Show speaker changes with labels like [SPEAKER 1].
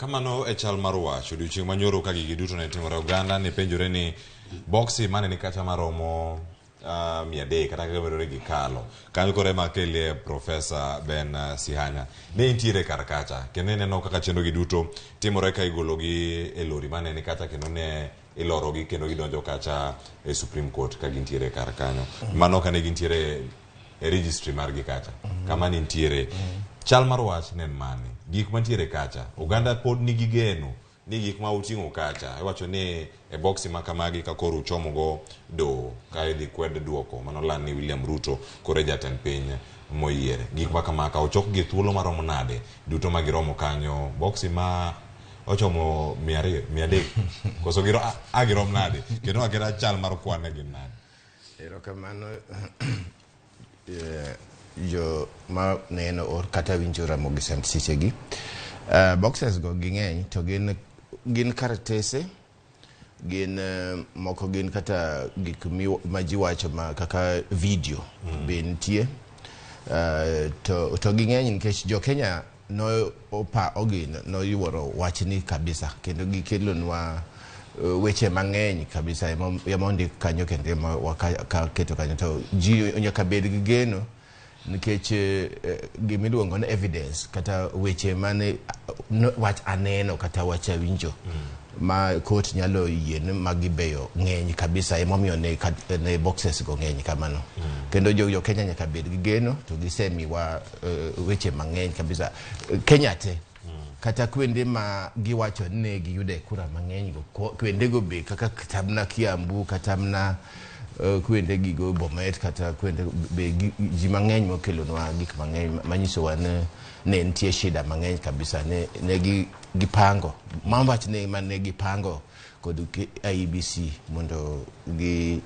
[SPEAKER 1] Kamano e chal mar wach odiochieng' manyoro ka gigi duto ne timore, oganda ne penjore ni boksi mane ni kacha maromo 300 kata kaka bedo ni gikalo kanyo. Koro ema kelie Profesa Ben Sihanya ne intiere kar kacha kendo ineno kaka chenro gi duto timore ka igologi e lori mane ni kacha kendo ne ilorogi kendo gidonjo kacha e Supreme Court ka gintiere kar kanyo. Mano kane gintiere e registry margi kacha kama nintiere. Chal mar wach ne en mane? Gik mantiere kacha, oganda pod nigi geno ni gik ma uting'o kacha iwacho ni e boksi ma kamagi ka koro uchomogo doho ka idhi kwed duoko manoland ni William Ruto koro e jatend piny moyiere. Gik ma kama ka ochok gi thuolo maromo nade duto ma giromo kanyo, boksi ma ochomo 200, 300 koso giro a girom nade kendo aketa chal mar kwan ne gin nade?
[SPEAKER 2] Erokamano jo ma neno or kata winjo Ramogi Sand sechegi. Boxes go ging'eny to gin karatese, gin moko gin kata gik ma ji wacho ma kaka video be nitie. To ging'eny nikech jo Kenya no opa ogin noyuoro wachni kabisa kendo gikelonwa weche mang'eny kabisa ema ondik kanyo kendo ema waketo kanyo. To ji nyaka bed gi geno nikech gimiluongo ni evidence kata weche mane no, wach aneno kata wach awinjo ma court nyalo yie ni magi beyo ng'eny kabisa, emomiyo ne boxes go ng'eny kamano. Kendo jo Kenya nyaka bed gi geno to gisemiwa weche mang'eny kabisa. Kenya te kata kwende ma giwacho ni ne giyude kura mang'eny go, kwendego be kaka kata mana Kiambu kata mana kwende gigo Bomet kata kwende be ji mang'eny mokelonwa gik mang'eny manyisowa ni ne nitie shida mang'eny kabisa ne gipango mawach ne mane gipango kod IEBC mondo gi